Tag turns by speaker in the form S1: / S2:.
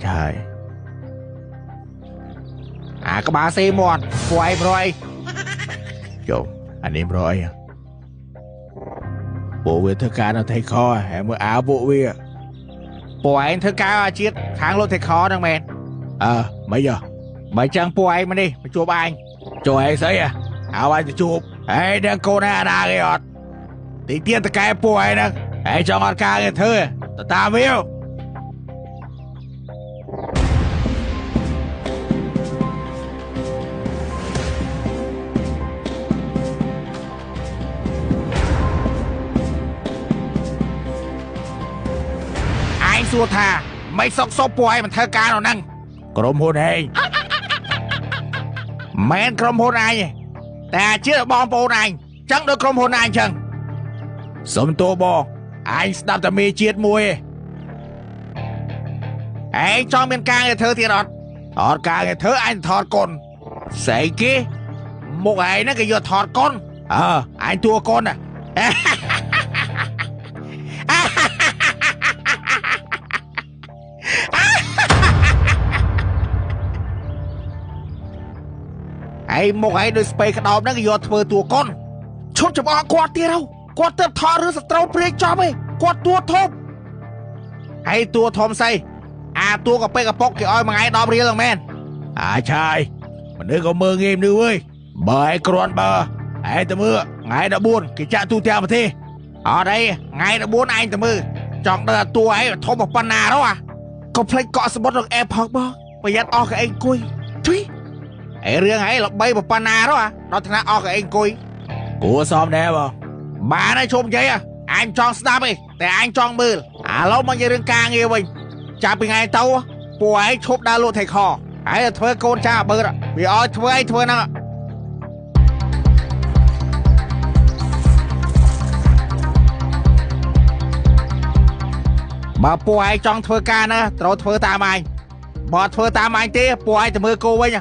S1: ទៅហើយ
S2: អាក្បាលសេមាត់ពួកឯងរយ
S1: ចុះអានេះរយពួកវាធ្វើការនៅថៃខហើយមើលអាវពួកវា
S2: ពួកឯងធ្វើការអាជាតិខាងលោកថៃខហ្នឹងមែន?
S1: អើមិនហ៎
S2: បើចឹងពួកឯងមកនេះមកជួបអញ
S1: ចូលឯងស្អីហៅអញទៅជួបហេដឹងកូនណាណាគេអត់ទីទៀតតកែពួកឯងហ្នឹងឯងចង់អត់ការគេធ្វើទៅតាមវា
S2: ឯងសួរថាមិនសុកសុកពួកឯងមិនធ្វើការនៅហ្នឹង
S1: ក្រុមហ៊ុនឯង
S2: មែនក្រុមហ៊ុនឯងតែអាជាតិបងប្អូនឯងចឹងដូចក្រុមហ៊ុនឯងចឹង
S1: សុំទោសបងអញស្ដាប់តែមេជាតិមួយ
S2: ឯងចង់មានការងារធ្វើទៀតអត់?
S1: អត់ការងារធ្វើអញថតកុន
S2: ស្អីគេមុខឯងហ្នឹងគេយកថតកុន?
S1: អើអញតួកុនណា
S2: ឯងមុខឯងដូចស្ពៃក្តោបហ្នឹងគេយកធ្វើតួកុន ឈប់ចំអកគាត់ទៀតហើយ គាត់ទៅថតរឿងសត្រូវព្រាយចប់ឯង គាត់តួធំហើយ តួធំស្អីអាតួកាពេកកប៉ុកគេឲ្យមួយថ្ងៃ10រៀលហ្នឹងមែន?
S1: អាឆាយមនុស្សក៏មើងងាយមនុស្សអើយ បើឯងគ្រាន់បើឯងទៅមើលថ្ងៃ14គេចាក់ទូទាំងប្រទេស
S2: អត់អីថ្ងៃ14ឯងទៅមើលចង់ដឹងតួឯងធំប៉ុណ្ណារហ៎ ក៏ភ្លេចកក់សមុទ្រនឹងអេបផងបង ប្រយ័ត្នអស់កៅអីអង្គុយ ជួយឯរឿងឯងល្បីប៉ុណ្ណារហដល់ថ្នាក់អស់កៅអីអង្គុយ
S1: គួរសមដែរបង
S2: បានហើយ ជុំនិយាយអញចង់ស្ដាប់ឯងតែអញចង់មើល ឥឡូវមកនិយាយរឿងការងារវិញ ចាប់ពីថ្ងៃទៅពួកឯងឈប់ដើរលក់ថៃខហើយធ្វើកូនចាបើវាឲ្យធ្វើអីធ្វើហ្នឹង បើពួកឯងចង់ធ្វើការណាត្រូវធ្វើតាមអញ បើធ្វើតាមអញទេពួកឯងទៅមើលគោវិញ